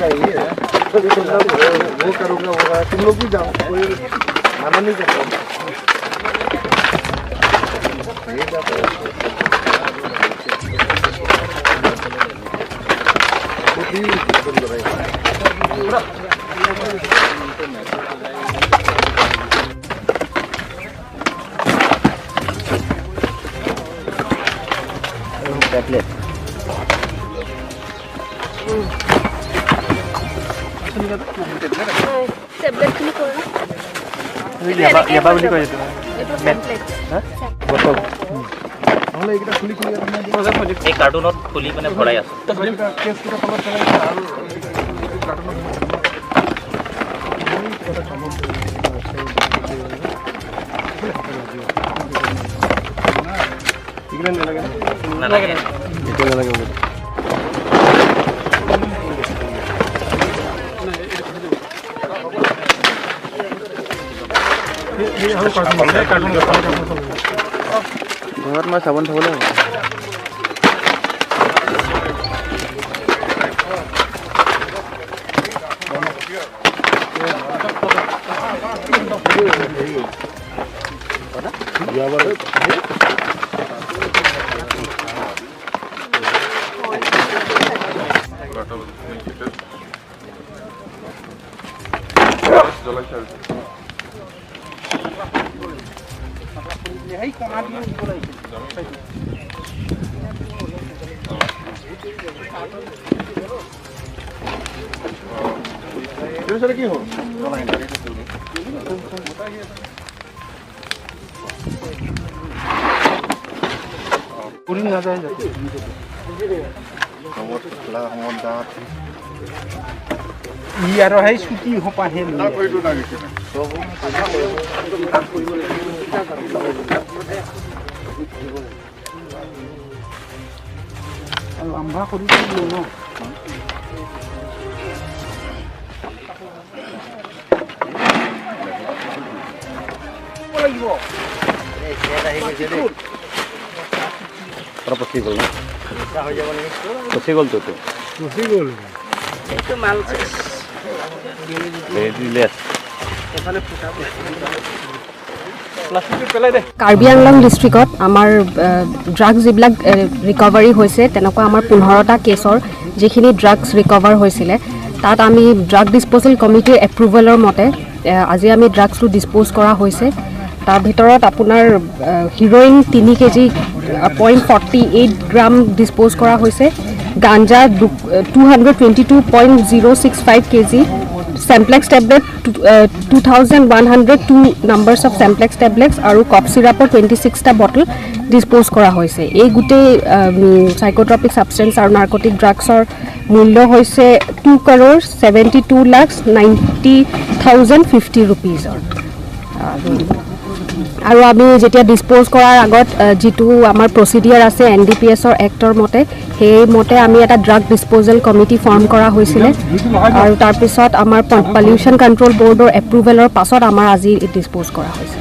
चाहिए, वो करूँगा, वो करूँगा। तुम लोग भी जाओ, कोई मना नहीं करता। ये जाता है। वो भी सुंदर है। টেবলেট। টেবলেটখিনি কৰোঁ। ইয়াবা বুলি কয় এইটো। এইটো চেমপ্লেক্স। বটল। নহ'লে এইকেইটা খুলি খুলি ইয়াত সোমাই দিয়া। এই কাৰ্টুনত খুলি মানে ভৰাই আছোঁ। কেছকেইটা তলত পেলাই দিয়া আৰু এইটো কাৰ্টুনত সোমাই দিয়া। মই কিবা এটা কামত এইকেইটা নালাগে ন? নালাগে। এইটো নালাগে বোলে। ঘৰত মই চাবোন থ'বলৈ হ'ব। কি হ'ল? উৰি নাযায় যাতে। ই আৰু সেই চুটি সোপাহে লৈ আহে। আৰু আম্ভা কৰি দিলোঁ ন। পৰা পচি গ'ল ন? পচি গ'লতো এইটো। গুচি গ'ল। এইটো মাল। দিলে। প্লাষ্টিকটো পেলাই দে। কাৰ্বি আংলং ডিষ্ট্ৰিক্টত আমাৰ ড্ৰাগছ যিবিলাক ৰিকভাৰী হৈছে, তেনেকুৱা আমাৰ 15টা কেছৰ যিখিনি ড্ৰাগছ ৰিকভাৰ হৈছিলে, তাত আমি ড্ৰাগ ডিছপ'জেল কমিটিৰ এপ্ৰুভেলৰ মতে আজি আমি ড্ৰাগছটো ডিছপ'জ কৰা হৈছে। তাৰ ভিতৰত আপোনাৰ হিৰ'ইন 3 কেজি 0.48 গ্ৰাম ডিছপ'জ কৰা হৈছে, গাঞ্জা 222.065 kg, Chemplix tablet 2102 numbers of Chemplix tablets আৰু কফ চিৰাপৰ 26টা বটল ডিছপ'জ কৰা হৈছে। এই গোটেই চাইক'ট্ৰপিক ছাবষ্টেঞ্চ আৰু নাৰ্কটিক ড্ৰাগছৰ মূল্য হৈছে 2 crore 72 lakhs 90,050 ৰুপিজৰ। আৰু আমি যেতিয়া ডিছপ'জ কৰাৰ আগত যিটো আমাৰ প্ৰচিডিয়াৰ আছে এনডিপিএছৰ এক্টৰ মতে, সেইমতে আমি এটা ড্ৰাগ ডিছপ'জেল কমিটি ফৰ্ম কৰা হৈছিলে আৰু তাৰপিছত আমাৰ পলিউশ্যন কণ্ট্ৰল বৰ্ডৰ এপ্ৰুভেলৰ পাছত আমাৰ আজি ডিছপ'জ কৰা হৈছে।